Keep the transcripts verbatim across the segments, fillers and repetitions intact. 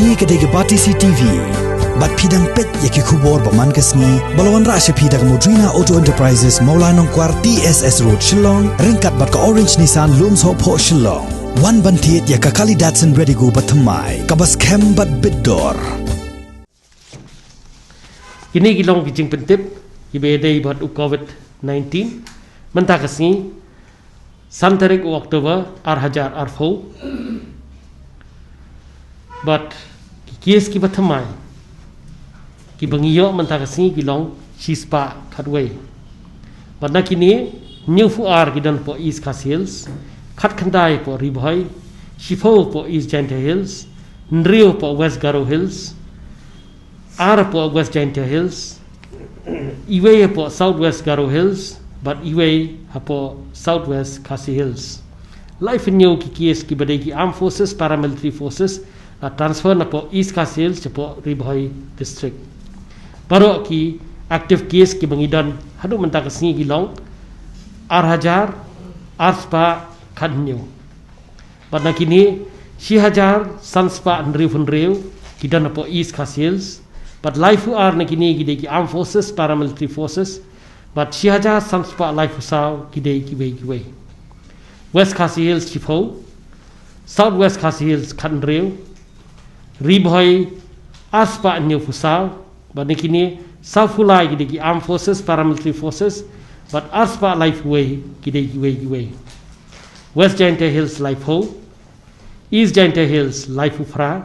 Kane ka dei ka Batesi T V. Bad phi dang peit ïa ki khubor ba man ka sngi ba la wanrah sha phi da ka Mudrina Auto Enterprises, Mawlai Nongkwar, T S S Road, Shillong, ryngkat bad ka Orange Nissan, Lumsohphoh, Shillong. Wan ban thied ïa ka Kali Datsun Redigo ba thymmai, kaba skhem bad bit dor. Kine ki long ki jingpyntip kiba ïadei bad u covid nineteen. Mynta ka sngi, san tarik u October, ar hajar arphew. Bad ki case kiba thymmai kiba ngi ïoh mynta ka sngi ki long shispah khatwei. Bad na kine, hynñiewphew ar ki don hapoh East Khasi Hills, khatkhyndai hapoh Ri Bhoi, shiphew hapoh East Jaintia Hills, hynriew hapoh West Garo Hills, ar hapoh West Jaintia Hills, iwei hapoh South West Garo Hills, bad iwei hapoh South West Khasi Hills. Laiphew hynñiew ki case kiba dei ki Armed Forces, Paramilitary Forces, la transfer napoh East Khasi Hills shapoh Ri Bhoi District. Baroh ki active case kiba ngi don haduh mynta ka sngi ki long ar hajar arspah khathynñiew. Bad na kine, shi hajar sanspah hynriewphew hynriew ki don hapoh East Khasi Hills. Bad laiphew ar na kine ki dei ki Armed Forces, Paramilitary Forces. Bad shi hajar sanspah laiphew saw ki dei kiwei kiwei. West Khasi Hills shiphew, South West Khasi Hills khathynriew, Ri Bhoi arspah hynñiewphew saw, bad na kine sawphew lai ki dei ki Armed Forces, Paramilitary Forces, bad arspah laiphew wei ki dei kiwei kiwei. West Jaintia Hills laiphew, East Jaintia Hills laiphew phra,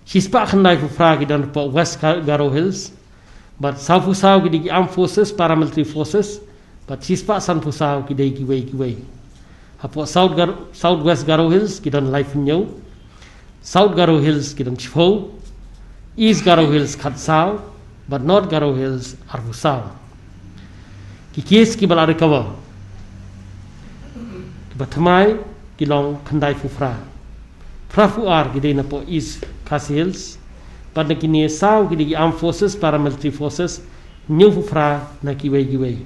shispah khyndaiphew phra ki don hapoh West Ga-, Garo Hills, bad sawphew saw ki dei ki Armed Forces, Paramilitary Forces, bad shispah sanphew saw ki dei kiwei kiwei. Hapoh South Gar-, South West Garo Hills ki don laiphew hynñiew, South Garo Hills ki don shiphew, East Garo Hills khatsaw, bad North Garo Hills arphew saw. Ki case kiba la recover kiba thymmai ki long khyndaiphew phra. Phraphew ar ki dei napoh East Khasi Hills. Bad na kine saw ki dei ki Armed Forces, Paramilitary Forces, hynñiewphew phra na kiwei kiwei.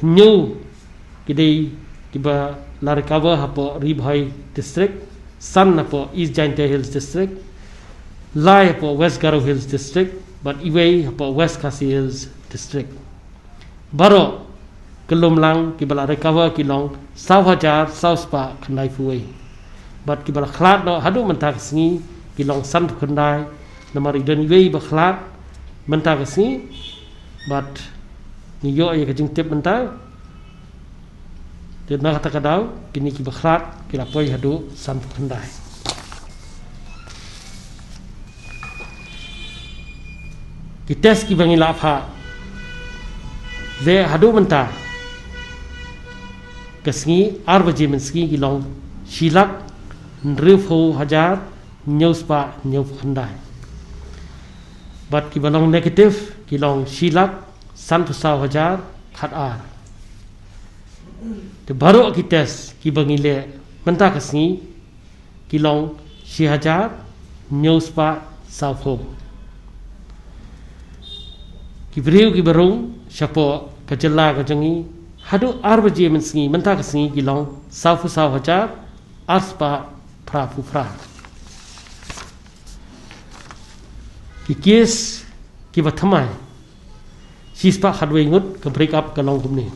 Hynñiew ki dei kiba la recover hapoh Ri Bhoi District, san napoh East Jaintia Hills District, lai hapoh West Garo Hills District, bad iwei hapoh West Khasi Hills District. Baroh ka lum lang kiba la recover ki long saw hajar saw spah khyndaiphew wei. Bad kiba la khlad noh haduh mynta ka sngi ki long sanphew khyndai, namar i don iwei ba khlad mynta ka sngi. Bad ngi ïoh ïa ka jingtip mynta. Te na kata ka daw, kine kiba khlad ki la poi haduh sanphew khyndai. Ki test kiba ngi la phah, te haduh mynta ka sngi, ar baje mynsngi, ki long shi lak hynriewphew hajar hynñiew spah hynñiewphew khyndai. Bad kiba long negative ki long shi lak sanphew saw hajar khatar. Te baroh ki test kiba ngi leh mynta ka sngi ki long shi hajar hynñiew spah sawphew. Ki briew kiba rung shapoh ka jylla ka jong ngi haduh ar baje mynsngi mynta ka sngi ki long sawphew saw hajar ar spah phraphew phra. Ki case kiba thymmai, shi spah khatwei ngut, ka break up ka long kumne.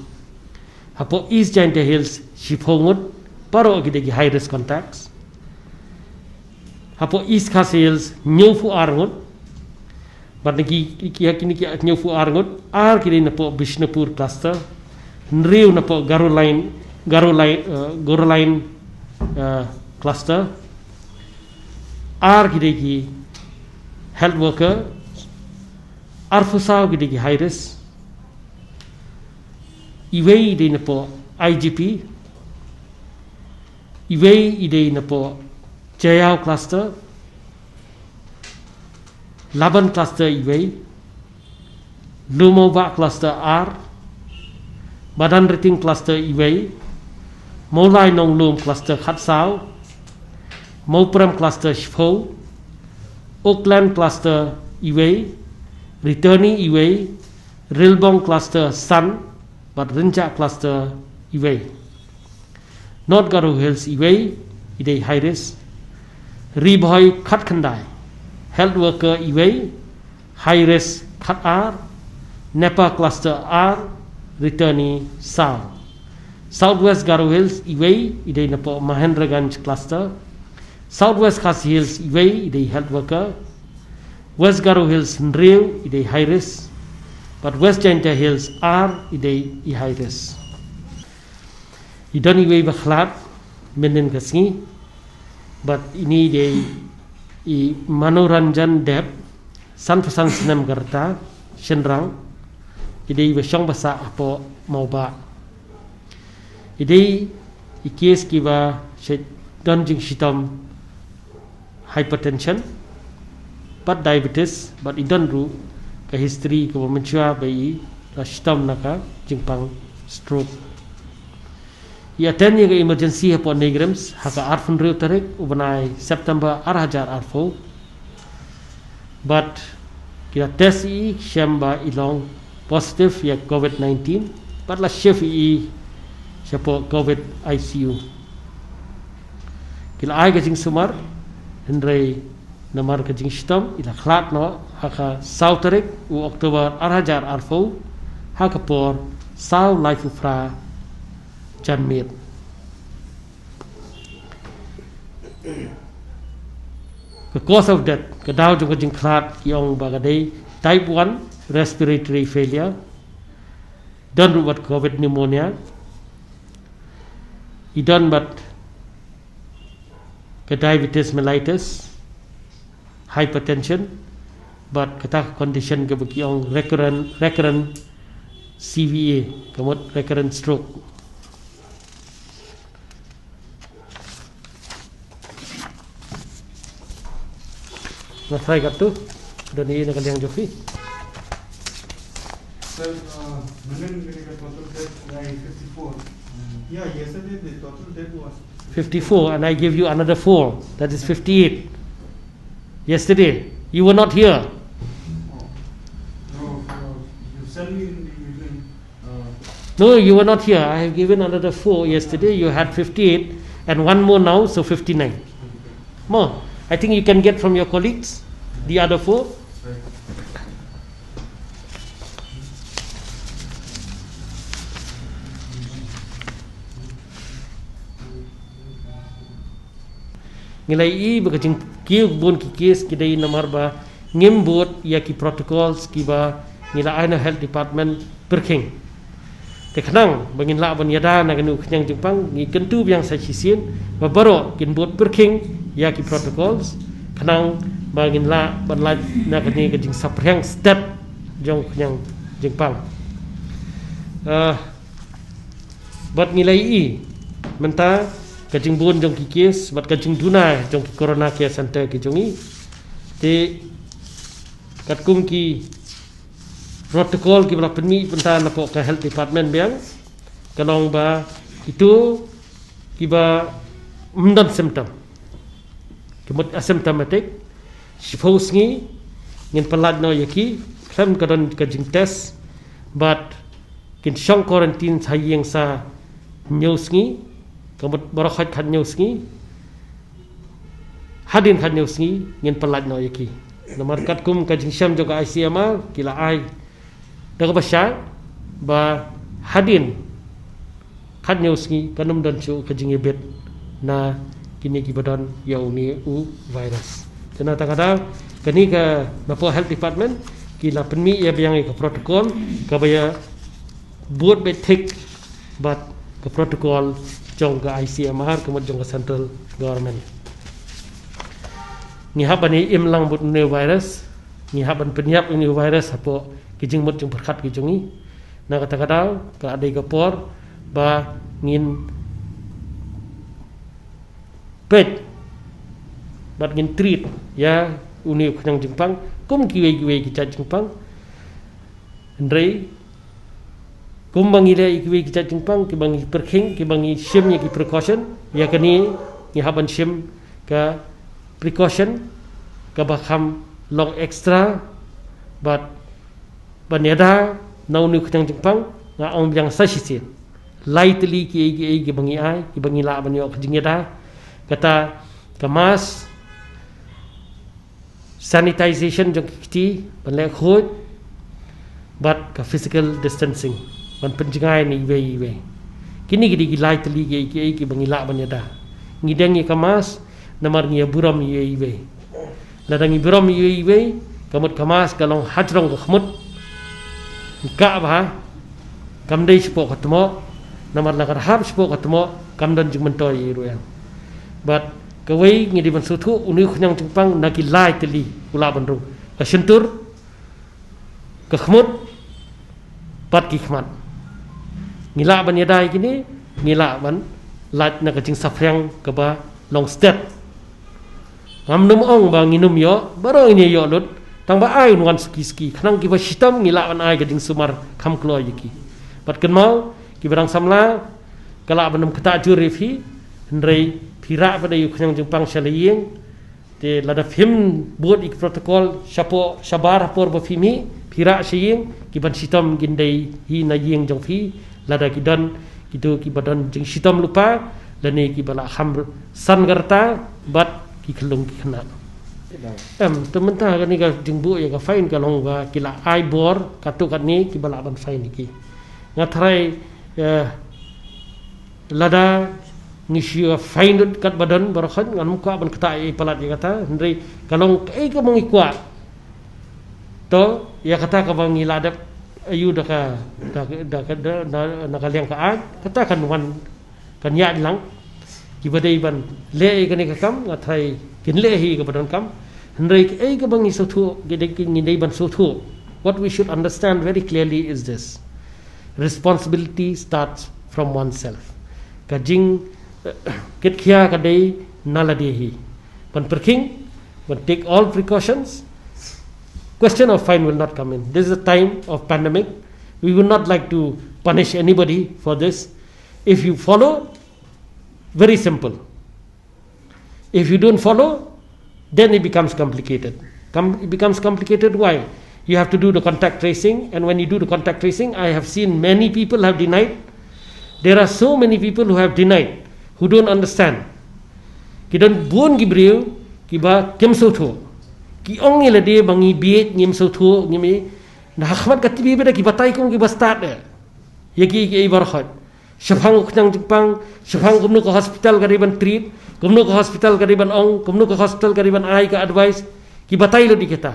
Hapoh East Jaintia Hills shiphew ngut, baroh ki dei ki high risk contacts. Hapoh East Khasi Hills hynñiewphew ar ngut. Bad na ki, ki, ki, kine ki hynñiewphew ar ngut, ar ki dei napoh Bishnupur cluster, hynriew napoh Garo Line, Garo Line, eh, Garo Line, eh, cluster, ar ki dei ki health worker, arphew saw ki dei ki high risk. Iwei i dei napoh I G P, iwei i dei napoh Jaïaw cluster, Laban cluster iwei, Lumawbah cluster ar, Madanriting cluster iwei, Mawlai Nonglum cluster khatsaw, Mawprem cluster shiphew, Oakland cluster iwei, Returning iwei, Rilbong cluster san, bad Rynjah cluster iwei. North Garo Hills iwei i dei high risk. Ri Bhoi khatkhyndai, health worker iwei, high risk khatar, NEPA cluster ar, returnee saw. South West Garo Hills iwei, i dei napoh Mahendraganj cluster. South West Khasi Hills iwei, i dei health worker. West Garo Hills hynriew, i dei high risk. Bad West Jaintia Hills ar, i dei i high risk. I don iwei ba khlad mynhynnin ka sngi. Bad ine i dei i Manoranjan Deb, sanphew san snem ka rta, shynrang. I dei iba shong ba sah hapoh Mawbah. I dei i case kiba shu don jingshitom hypertension bad diabetes, bad i don ruh ka history kaba mynshuwa ba i la shitom na ka jingpang stroke. I attend ïa ka emergency hapoh NEIGRIHMS ha ka arphew hynriew tarik u bnai September ar hajar arphew. Bad ki la test ïa i, shem ba i long positive ïa covid nineteen. Bad la shift ïa i shapoh covid I C U. Ki la ai ka jingsumar, hynrei namar ka jingshitom i la khlad noh ha ka saw tarik u October ar hajar arphew, ha ka por saw laiphew phra janmiet. Ka cause of death, ka daw jong ka jingkhlad, ki ong ba ka dei type one respiratory failure, don ruh bad covid pneumonia, i don bad ka diabetes mellitus, hypertension, bad kata ka condition kaba ki ong recurrent, recurrent C V A, ka mut recurrent stroke. Nga try katto, don hi na ka liang jong phi. Sir, uh, mynhynnin ka total death ïa i fifty-four. Yeah, yesterday the total death was fifty-four, and I gave you another four. That is fifty-eight. Yesterday, you were not here. Oh. No, uh, you sent me in the evening. Uh, No, you were not here. I have given another four yesterday. You had fifty-eight, and one more now, so fifty-nine. More. I think you can get from your colleagues the other four. Ngi la ïohi ba ka jingkiew bun ki case ki dei namar ba ngim bud ïa ki protocols kiba ngi la ai na health department pyrkhing. Te khnang ba ngin lah ban ïada na kane u khñiang jingpang, ngi kyntu biang sa shisien ba baroh kin bud pyrkhing ïa ki protocols, khnang ba ngin lah ban lait na kane ka jingsaphriang stet jong u khñiang jingpang. Ah, bad ngi la ïohi mynta ka jingbun jong ki case bad ka jingduna jong ki corona care center ki jong ngi. Te katkum ki protocol kiba la pynmih mynta napoh ka health department biang, ka long ba kito kiba ym don symptom, ki mut asymptomatic, shiphew sngi ngin pyllait noh ïa ki khlem ka don ka jingtest, bad kin shong quarantine ha ïing sa hynñiew sngi, ka mut baroh khathynñiew sngi. Hadien khathynñiew sngi ngin pyllait noh ïa ki. Namar katkum ka jingshem jong ka I C M R ki la ai da kaba shai ba hadien khathynñiew sngi kan ym don shuh ka jingïabit na kine kiba don ïa une u virus. Te na kata ka daw, kane ka napoh health department ki la pynmih ïa biang ïa ka protocol kaba ïa bud beit thik bad ka protocol jong ka I C M R, ka mut jong ka central government. Ngi hap ban ïa im lang bad une u virus, ngi hap ban pynïap une u virus hapoh ki jingmut jingpyrkhat ki jong ngi. Na kata ka daw ka la dei ka por ba ngin peit bad ngin treat ïa une u khñiang jingpang kum kiwei kiwei ki jait jingpang. Hynrei kumba ngi leh ïa kiwei ki jait jingpang kiba ngi pyrkhing, kiba ngi shim ïa ki precaution, ïa kane ngi hap ban shim ka precaution kaba kham long extra. Bad ban ïada na une u khñiang jingpang, nga ong biang sa shisien, lai tylli kiei kiei kiba ngi ai, kiba ngi lah ban ïoh ka jingïada. Kata ka mask, sanitization jong ki kti, ban leh khuid, bad ka physical distancing, ban pynjngai na iwei iwei. Kine ki dei ki lai tylli ki, ki, ki ba ngi lah ban ïada. Ngi deng ïa ka mask, namar ngi ïa burom iwei iwei. Lada ngi burom iwei iwei, ka mut ka mask ka long hajrong ka khmut. Ngi kah bha, kam dei shapoh ka tmoh, namar lada ka hap shapoh ka tmoh, kam don jingmyntoi ïa i ruh ïa. Bad kawei ngi dei ban sngewthuh, une u khñiang jingpang na ki lai tylli u lah ban rung. Ka shyntur, ka khmut, bad ki khmat. Ngi lah ban ïada ïa kine, ngi lah ban lait na ka jingsaphriang kaba long stet. Ngam nym ong ba ngin ym ïoh, baroh ngin ïoh lut, tang ba ai un wan suki suki. Khnang kiba shitom ngi lah ban ai ka jingsumar kham kloi ïa ki. Bad kynmaw, kiba dang samla, ka lah ban ym ktah jur ïa phi, hynrei phi rah pat ïa u khñiang jingpang sha la ïing, te lada phim bud ïa ki protocol, shapoh, shabar ha por ba phim mih, phi rah sha ïing, ki ban shitom kin dei hi na ïing jong phi, lada ki don, kito kiba don jingshitom lypa, lane kiba la kham san ka rta, bad ki khyllung ki khynnah. Em, te mynta kane ka jingbuh ïa ka fine ka long ba ki la ai bor, katto katne kiba lah ban fine ïa ki. Nga tharai, eh, lada ngi shu ïa fine lut katba don baroh khoit, ngan ym kwah ban ktah ïa i palat ïa kata, hynrei ka long kaei kaba ngi kwah. To, ïa kata kaba ngi la dep ïoh da ka, da, da, da, da, na ka liang ka aiñ, kata kan wan, kan ïaid lang. Kiba dei ban leh ïa kane ka kam, nga tharai kin leh hi kaba donkam. Hynrei kaei kaba ngi sngewthuh, ki dei, ngi dei ban sngewthuh. What we should understand very clearly is this. Responsibility starts from oneself. Ka jing, eh, kit khia ka dei na lade hi. Ban pyrkhing, ban take all precautions. Question of fine will not come in. This is a time of pandemic. We would not like to punish anybody for this. If you follow, very simple. If you don't follow, then it becomes complicated. Com-, it becomes complicated. Why? You have to do the contact tracing, and when you do the contact tracing, I have seen many people have denied. There are so many people who have denied, who don't understand. Ki don bun ki briew kiba kim sngewthuh. Ki ong ïa lade ba ngi bieit, ngim sngewthuh, ngim i. Na ha khmat ka T V ba da ki batai kum kiba stad eh. Ïa ki, ki, i baroh khoit. Shaphang u khñiang jingpang, shaphang kumno ka hospital ka dei ban treat, kumno ka hospital ka dei ban ong, kumno ka hospital ka dei ban ai ka advice, ki batai lut ïa kita.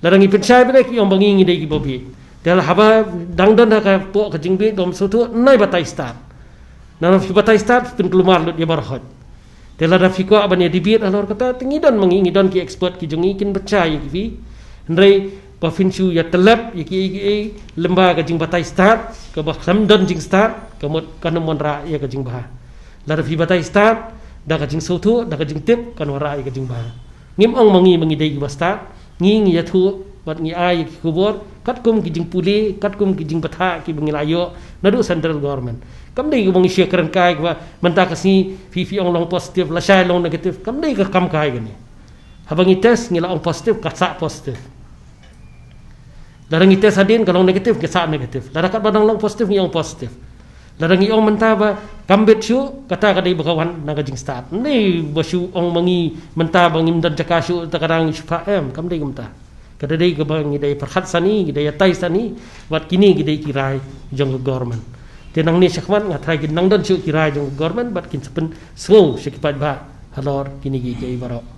Lada ngi pynshai bad ki ong ba ngi ngi dei kiba bieit. Te haba dang don ha ka poh ka jingbieit, bym sngewthuh, nai batai stad. Nang phi batai stad, pynkulmar lut ïa baroh khoit. Te lada phi kwah ban ïa debate halor kata, te ngi don ma ngi, ngi don ki expert ki jong ngi kin batai ïa ki phi. Hynrei ba phin shu ïa tyllep ïa ki, ïa ki, ïa ki lem bad ka jingbatai stad, kaba khlem don jingstad, ka mut kan ym wanrah ïa ka jingbha. Lada phi batai stad da ka jingsngewthuh, da ka jingtip, kan wanrah ïa ka jingbha. Ngim ong ma ngi ma ngi dei kiba stad, ngi ngi ïathuh bad ngi ai ïa ki khubor katkum ki jingpule, katkum ki jingbthah kiba ngi la ïoh naduh central government. Kam dei kaba ngi shu kren kai kaba mynta ka sngi phi phi ong long positive, lashai long negative, kam dei ka kam kai kane. Haba ngi test ngi la ong positive, ka sah positive. Lada ngi test hadien ka long negative, ka sah negative. Lada katba dang long positive ngi ong positive. Lada ngi ong mynta ba kam bit shuh, kata ka dei ba ka wan na ka jingstad. Ngi ba shu ong ma ngi mynta ba ngim don jaka shuh, ta ka dang shu pha em, kam dei kumta. Ka dei kaba ngi dei pyrkhat sani, ngi dei atai sani, bad kine ki dei ki rai jong ka government. Te nangne shakhmat nga tharai kin nang don shuh ki rai jong ka government, bad kin sa pynsngew sha ki paidbah halor kine ki, ki baroh.